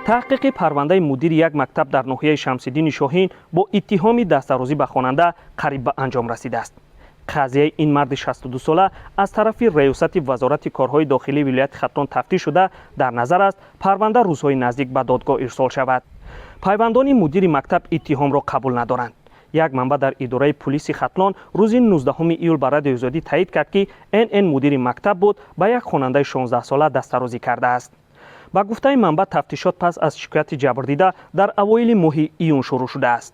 Таҳқиқи парвандаи мудири як мактаб дар ноҳияи Шамсиддини Шоҳин бо иттиҳоми дастдарозӣ ба хонанда қариб ба анҷом расидааст. Қазияи ин марди 62сола аз тарафи Раёсати Вазорати корҳои дохилии вилояти Хатлон тафтиш шуда, дар назар аст, парванда рӯзҳои наздик ба додгоҳ ирсол шавад. Пайвандони мудири мактаб иттиҳомро қабул надоранд. Як манбаъ дар идораи пулиси Хатлон рӯзи 19 июл ба Радиои Озодӣ таъид кард, ки НН мудири мактаб буд, ба як хонандаи 16сола дастдарозӣ кардааст. Ба гуфтаи манбаъ, тафтишот пас аз шикояти ҷабрдида дар авоили моҳи июн шурӯъ шудааст.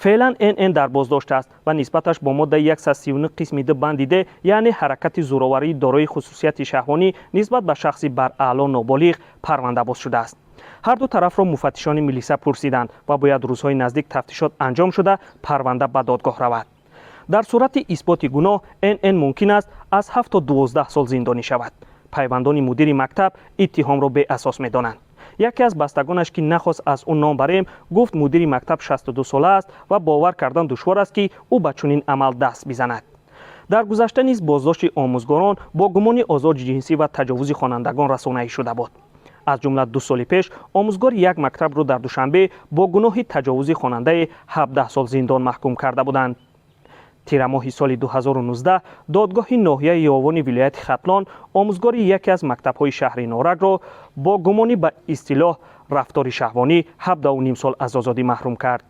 Феълан НН дар боздошт аст ва нисбаташ бо моддаи 139 қисми 2 банди д, яъне ҳаракати зӯроварии дорои хусусияти шаҳвонӣ нисбат ба шахси бараъло ноболиғ, парванда боз шудааст. Ҳарду тарафро муфаттишони милиса пурсиданд ва бояд рӯзҳои наздик тафтишот анҷом шуда, парванда ба додгоҳ равад. Дар сурати исботи гуноҳ НН мумкин аст аз 7 то 12 сол зиндонӣ шавад. Пайвандони мудири мактаб иттиҳомро беасос медонанд. Яке аз бастагонаш, ки нахост аз ӯ ном барем, гуфт, мудири мактаб 62 сола аст ва бовар кардан душвор аст, ки ӯ ба чунин амал даст бизанад. Дар гузашта низ боздошти омӯзгорон бо гумони озори ҷинсӣ ва таҷовузи хонандагон расонаӣ шуда буд. Аз ҷумла 2 соли пеш омӯзгори як мактабро дар Душанбе бо гуноҳи таҷовузи хонандаи 17 сол зиндон маҳкум карда буданд. Тирамоҳи соли 2019 додгоҳи ноҳияи Ёвони вилояти Хатлон омӯзгори яке аз мактабҳои шаҳри Норакро бо гумони ба истилоҳ рафтори шаҳвонӣ 17,5 сол аз озодӣ маҳрум кард.